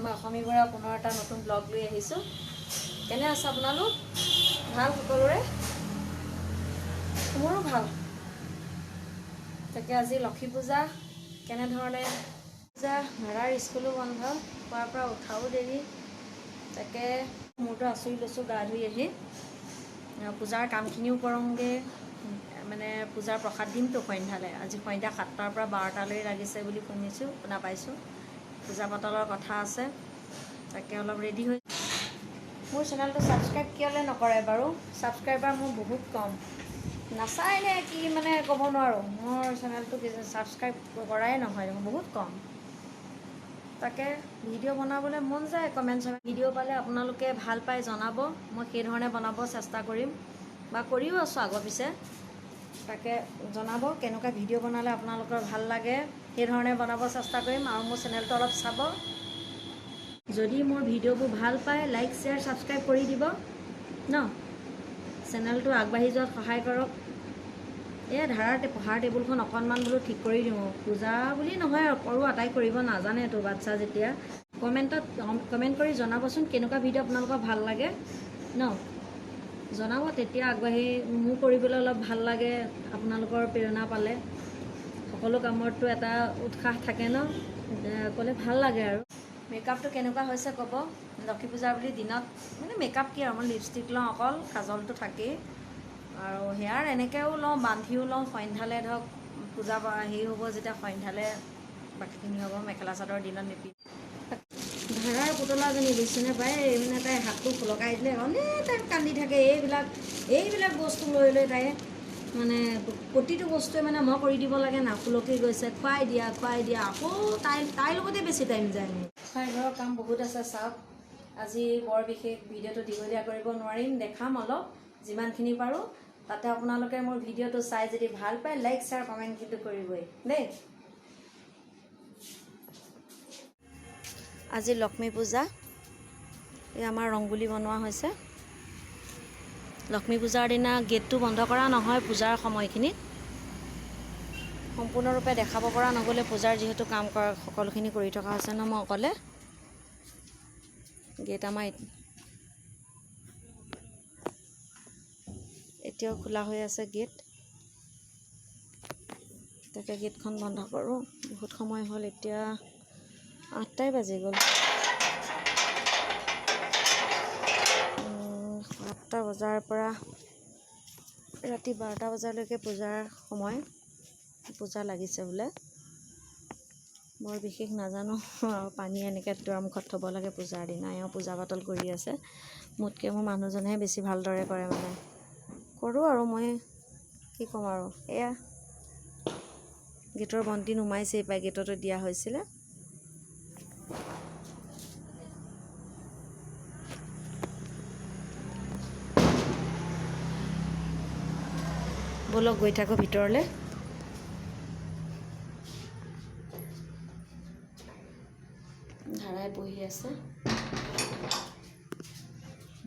মই অসমী বৰা পুনৰ এটা নতুন ব্লগ লৈ আহিছোঁ। কেনে আছে আপোনালোক? ভাল সকলোৰে? মোৰো ভাল। তাকে আজি লক্ষী পূজা, কেনেধৰণে পূজা, ভাড়াৰ স্কুলো বন্ধ, খোৱাৰ পৰা উঠাও দেৰি। তাকে মূৰটো আঁচুৰি লৈছোঁ গা ধুই আহি। পূজাৰ কামখিনিও কৰোঁগৈ, মানে পূজাৰ প্ৰসাদ দিমতো সন্ধ্যালৈ। আজি সন্ধ্যা 7টাৰ পৰা 12টালৈ লাগিছে বুলি শুনিছোঁ, শুনা পাইছোঁ। পূজা পাতলৰ কথা আছে, তাকে অলপ ৰেডি হৈ। মোৰ চেনেলটো ছাবস্ক্ৰাইব কিয়লৈ নকৰে বাৰু? ছাবস্ক্ৰাইবাৰ মোৰ বহুত কম, নাচায় নে কি মানে ক'ব নোৱাৰোঁ। মোৰ চেনেলটো ছাবস্ক্ৰাইব কৰাই নহয়, বহুত কম। তাকে ভিডিঅ' বনাবলৈ মন যায়, কমেণ্ট চমেণ্ট ভিডিঅ' পালে আপোনালোকে ভাল পাই জনাব, মই সেইধৰণে বনাব চেষ্টা কৰিম বা কৰিও আছোঁ আগৰ পিছে। তাকে জনাব কেনেকুৱা ভিডিঅ' বনালে আপোনালোকৰ ভাল লাগে, সেইধৰণে বনাব চেষ্টা কৰিম। আৰু মোৰ চেনেলটো অলপ চাব, যদি মোৰ ভিডিঅ'বোৰ ভাল পায় লাইক শ্বেয়াৰ ছাবস্ক্ৰাইব কৰি দিব ন, চেনেলটো আগবাঢ়ি যোৱাত সহায় কৰক। এই ধাৰাৰ পঢ়াৰ টেবুলখন অকণমান বোলো ঠিক কৰি দিওঁ, পূজা বুলি নহয় আৰু কৰোঁ, আটাই কৰিব নাজানেতো বাচ্ছা যেতিয়া। কমেণ্টত কমেণ্ট কৰি জনাবচোন কেনেকুৱা ভিডিঅ' আপোনালোকৰ ভাল লাগে ন, জনাব। তেতিয়া আগবাঢ়ি মোৰ কৰিবলৈ অলপ ভাল লাগে, আপোনালোকৰ প্ৰেৰণা পালে। সকলো কামততো এটা উৎসাহ থাকে ন, ক'লে ভাল লাগে। আৰু মেকআপটো কেনেকুৱা হৈছে ক'ব। লক্ষী পূজা বুলি দিনত মানে মেকআপ কি আৰু, মই লিপষ্টিক লওঁ অকল, কাজলটো থাকেই আৰু হেয়াৰ এনেকৈও লওঁ, বান্ধিও লওঁ। সন্ধ্যালৈ ধৰক পূজা হেৰি হ'ব যেতিয়া, সন্ধ্যালৈ বাকীখিনি হ'ব। মেখেলা চাদৰ দিনত নিপিন্ধো। ধাৰাৰ পুতলাজনী বুজিছেনে পাই, মানে তাই হাতটো খোলকাই দিলে অনেক তাই কান্দি থাকে। এইবিলাক এইবিলাক বস্তু লৈ লৈ তাই মানে প্ৰতিটো বস্তুৱে মানে মই কৰি দিব লাগে না, ফুলকি গৈছে, খুৱাই দিয়া খুৱাই দিয়া, আকৌ তাইৰ লগতে বেছি টাইম যায় মোৰ। ঘৰৰ কাম বহুত আছে চাওক। আজি বৰ বিশেষ ভিডিঅ'টো দীঘলীয়া কৰিব নোৱাৰিম, দেখাম অলপ যিমানখিনি পাৰোঁ। তাতে আপোনালোকে মোৰ ভিডিঅ'টো চাই যদি ভাল পায় লাইক শ্বেয়াৰ কমেণ্ট কিন্তু কৰিবই দেই। আজি লক্ষ্মী পূজা, এই আমাৰ ৰংগোলী বনোৱা হৈছে। লক্ষ্মী পূজাৰ দিনা গেটটো বন্ধ কৰা নহয়, পূজাৰ সময়খিনিত সম্পূৰ্ণৰূপে দেখাব পৰা নগ'লে পূজাৰ যিহেতু কাম কৰা সকলোখিনি কৰি থকা হৈছে ন, মই অকলে। গেট আমাৰ এতিয়াও খোলা হৈ আছে গেট, তাকে গেটখন বন্ধ কৰোঁ। বহুত সময় হ'ল, এতিয়া 8টাই বাজি গ'ল। 7টা বজাৰ পৰা ৰাতি 12টা বজালৈকে পূজাৰ সময়, পূজা লাগিছে বোলে, বৰ বিশেষ নাজানো। আৰু পানী এনেকৈ দুৱাৰমুখত থ'ব লাগে পূজাৰ দিনা। এওঁ পূজা পাতল কৰি আছে, মোতকৈ মোৰ মানুহজনেহে বেছি ভালদৰে কৰে, মানে কৰোঁ আৰু মই কি ক'ম আৰু। এয়া গেটৰ বন্তি নুমাইছেই পাই, গেটতো দিয়া হৈছিলে। ব'লক গৈ থাকোঁ ভিতৰলৈ। ধাৰাই বহি আছে,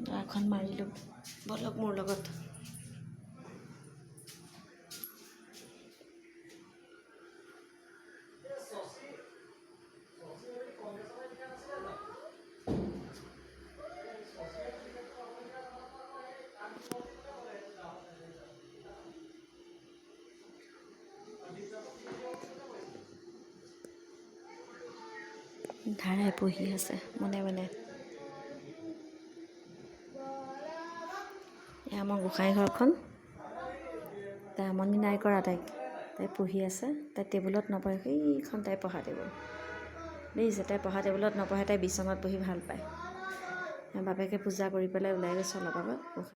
দুৱাৰখন মাৰিলোঁ, ব'লক মোৰ লগত। ধাৰাই পঢ়ি আছে মনে মনে। এয়া আমাৰ গোঁসাই ঘৰখন। তাই আমনি নাই কৰা, তাইক তাই পঢ়ি আছে। তাই টেবুলত নপঢ়ে, সেইখন তাই পঢ়া টেবুল দেখিছে। তাই পঢ়া টেবুলত নপঢ়ে, তাই বিচনাত বহি ভাল পায়। বাপেকে পূজা কৰি পেলাই ওলাই গৈছে অলপ আগত।